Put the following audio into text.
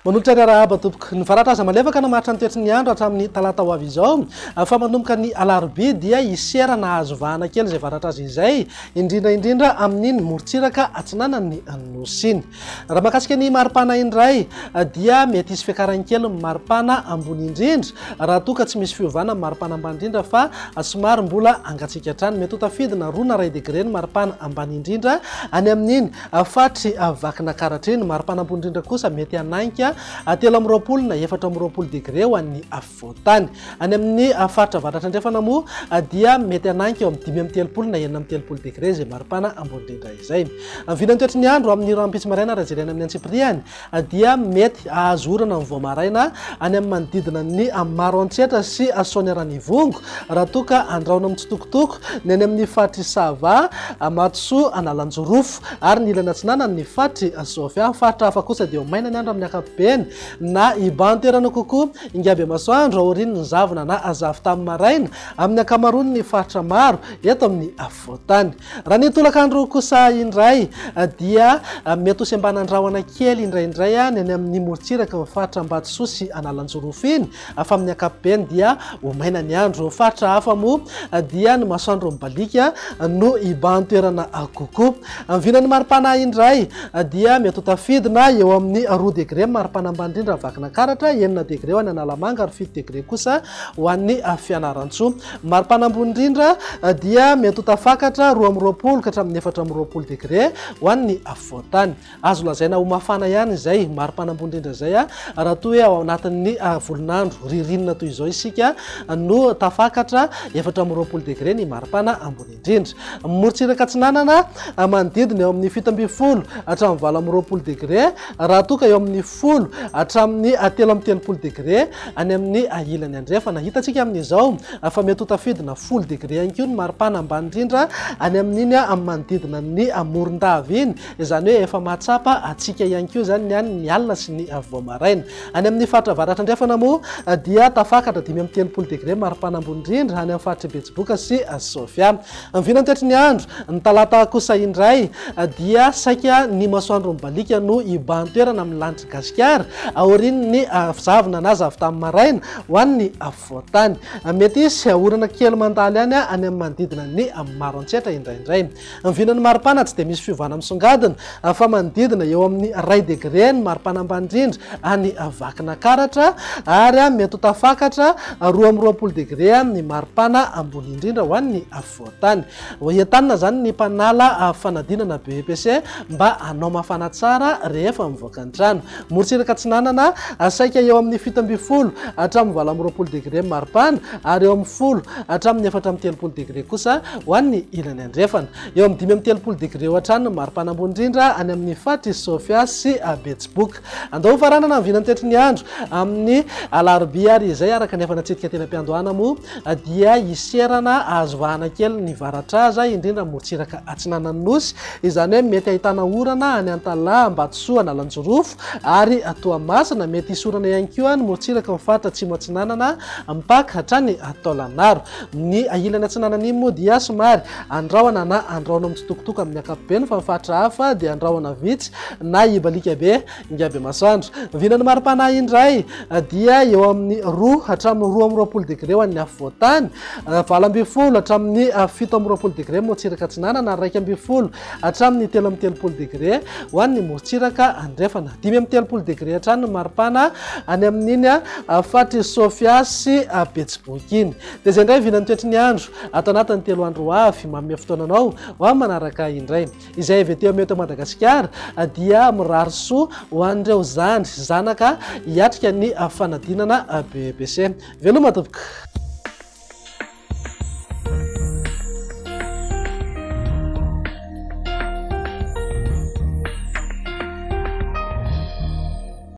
Manolotra ny arahaba tompoko. Ny varatra aza malefaka namaritra ny toetry ny andro hatramin'ny talata ho avy izao fa manomboka ny alarobia dia hisera nahazo vahana kely izay varatra azy izay, indrindra indrindra amin'iny morontsiraka atsinanan'ny Nosy iny. Raha mahakasika ny maripana indray dia mety hisy fiakarany kely ny maripana ambony indrindra raha toa ka tsy misy fiovana ny maripana ambany indrindra fa somary mbola hangatsiaka hatrany. Mety ho tafidina roa na iray degre ny maripana ambany indrindra any amin'iny faritry Vakinakaratra iny. Maripana ambony indrindra kosa mety hanainga 23 na 24 degre ho an'ny afovoan-tany. Any amin'ny faritra avaratra andrefana moa dia mety hanainga eo amin'ny 35 na 36 degre izay maripana ambony indrindra izay. Ny vinan'ny toetry ny andro amin'ny rahampitso maraina raha jerena amin'ny antsipiriany dia mety hahazo orana ny vao maraina any amin'ny manodidina ny Maroantsetra sy Soaniaranivongo raha toa ka andrahona mitsitokotoko ny any amin'ny faritr'i Sava, Matosoa, Analanjirofo ary ny ilany atsinanan'ny faritr'i Sofia. Faritra hafa kosa dia ho maina ny andro amin'ny ankapobeny na hibahan-toerana kokoa ingaby masoandro aorian'ny zavona na zavon-tany maraina amin'ny ankamaroan'ny faritra maro eto amin'ny afovoan-tany. Raha ny tolakandro kosa indray dia mety ho sembanan-drahona kely indraindray ny any amin'ny morontsiraka ny faritra Ambatosoa sy Analanjirofo iny fa amin'ny ankapobeny dia ho maina ny andro. Faritra hafa moa dia ny masoandro mibaliaka no hibahan-toerana kokoa. Ny vinan'ny maripana indray dia mety ho tafidina eo amin'ny roa degre ny maripana ambany indrindra Vakinankaratra, enina degre ho an'ny Analamanga ary fito degre kosa ho an'ny Fianarantsoa. Ny maripana ambony indrindra dia mety ho tafakatra 22 ka hatramin'ny 24 degre ho an'ny afovoan-tany. Azo lazaina ho mafana ihany izay maripana ambony indrindra izay raha toa hoe ao anatin'ny volon'andro ririnina toy izao isika no tafakatra 24 degre ny maripana ambony indrindra. Morontsiraka atsinanana manodidina eo amin'ny 17 hatramin'ny 28 degre raha toa ka eo amin'ny 10 hatramin'ny 33 degre any amin'ny ilany andrefana. Hitantsika amin'izao fa mety ho tafidina 10 degre ihany koa ny maripana ambany indrindra any amin'iny manodidina ny Morondava iny. Izany hoe efa mahatsapa hatsiaka ihany koa izany ny any ny alina sy ny vao maraina. Any amin'ny faritra avaratra andrefana moa dia tafakatra 35 degre maripana ambony indrindra any amin'ny faritr'i Betsiboka sy Sofia. Ny vinantoetry ny andro, ny talata kosa indray dia saika ny masoandro mibaliaka no hibahan-toerana amin'ny lanitr'i Gasikara aorian'ny zavona na zavon-tany maraina ho an'ny afovoan-tany. Mety hisy orana kely mandalo ihany any amin'ny manodidina ny Maroantsetra indraindray. Ny vinan'ny maripana tsy dia misy fiovana misongadina fa manodidina eo amin'ny iray degre ny maripana ambany indrindra any Vakinakaratra ary mety ho tafakatra 22 degre ny maripana ambony indrindra ho an'ny afovoan-tany. Entanina izany ny mpanala fanadinana BEPC mba hanao mafana tsara rehefa mivoaka ny trano. Morontsiraka atsinanana, saika eo amin'ny 17 hatramin'ny 28 degre ny maripana ary eo amin'ny 10 hatramin'ny 34 degre kosa ho an'ny ilany andrefana. Eo amin'ny 35 degre eo hatrany ny maripana ambony indrindra any amin'ny faritr'i Sofia sy Betsiboka. Andao hofaranana ny vinantoetry ny andro amin'ny alarobia ary izay araka ny efa natsidika teny am-piandohana moa dia hiserana azo vahana kely ny varatraza indrindra morontsiraka atsinanan'ny Nosy, izany hoe mety ahitana orana any Antalaha, Ambatosoa, Analanjirofo ary Toamasina, mety hisy orana ihany koa ny morontsiraka ny faritra Atsimo Atsinanana mipaka hatrany Taolagnaro. Ny ilany atsinanana iny moa dia somary andrahona na andrahona mitsitokotoko amin'ny ankapobeny fa ny faritra hafa dia andrahona vitsy na hibaliaka be Ingahy Bemasoandro. Ny vinan'ny maripana indray dia eo amin'ny roa hatramin'ny 22 degre ho an'ny afovoan-tany, 18 hatramin'ny 27 degre morontsiraka atsinanana ary 11 hatramin'ny 33 degre ho an'ny morontsiraka andrefana. 35 degre hatrany ny maripana any amin'iny faritr'i Sofia sy Betsiboka iny. Dia izay indray vinan'ny toetry ny andro ato anatin'ny 3 andro ho avy. Manome fotoana anao ho amin'ny manaraka indray. Izay avy aty eto Madagasikara dia mirary soa ho an'ireo zandry zanaka hiatrika ny fanadinana BEPC. Veloma tompoko.